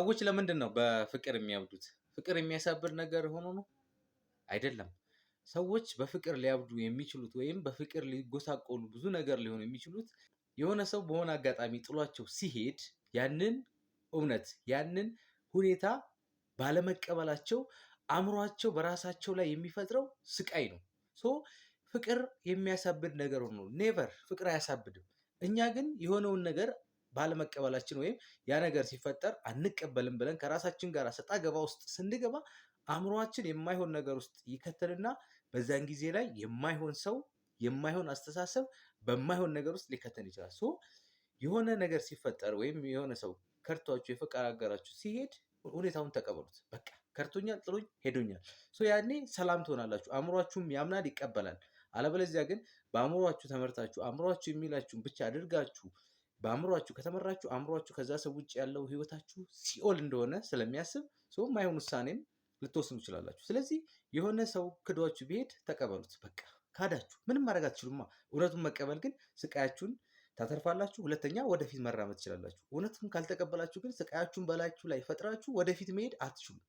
ሰዎች ለምንድን ነው በፍቅር የሚያብዱት? ፍቅር የሚያሳብድ ነገር ሆኖ ነው? አይደለም። ሰዎች በፍቅር ሊያብዱ የሚችሉት ወይም በፍቅር ሊጎሳቆሉ፣ ብዙ ነገር ሊሆኑ የሚችሉት የሆነ ሰው በሆነ አጋጣሚ ጥሏቸው ሲሄድ ያንን እውነት፣ ያንን ሁኔታ ባለመቀበላቸው አእምሯቸው በራሳቸው ላይ የሚፈጥረው ስቃይ ነው። So ፍቅር የሚያሳብድ ነገር ሆኖ never፣ ፍቅር አያሳብድም። እኛ ግን የሆነውን ነገር ባለመቀበላችን ወይም ያ ነገር ሲፈጠር አንቀበልም ብለን ከራሳችን ጋር ሰጣ ገባ ውስጥ ስንገባ አእምሯችን የማይሆን ነገር ውስጥ ይከተልና በዛን ጊዜ ላይ የማይሆን ሰው፣ የማይሆን አስተሳሰብ፣ በማይሆን ነገር ውስጥ ሊከተን ይችላል። So የሆነ ነገር ሲፈጠር ወይም የሆነ ሰው ከድቷችሁ የፍቅር አጋራችሁ ሲሄድ ሁኔታውን ተቀበሉት። በቃ ከድቶኛል፣ ጥሎኝ ሄዶኛል። So ያኔ ሰላም ትሆናላችሁ። አእምሯችሁም ያምናል፣ ይቀበላል። አለበለዚያ ግን በአእምሯችሁ ተመርታችሁ፣ አእምሯችሁ የሚላችሁን ብቻ አድርጋችሁ፣ በአእምሯችሁ ከተመራችሁ አእምሯችሁ ከዛ ሰው ውጭ ያለው ህይወታችሁ ሲኦል እንደሆነ ስለሚያስብ ሰው የማይሆን ውሳኔም ልትወስኑ ትችላላችሁ። ስለዚህ የሆነ ሰው ክዷችሁ ቢሄድ ተቀበሉት። በቃ ካዳችሁ ምንም ማድረግ አትችሉማ። እውነቱን መቀበል ግን ስቃያችሁን ታተርፋላችሁ። ሁለተኛ ወደፊት መራመድ ትችላላችሁ። እውነቱን ካልተቀበላችሁ ግን ስቃያችሁን በላያችሁ ላይ ፈጥራችሁ ወደፊት መሄድ አትችሉም።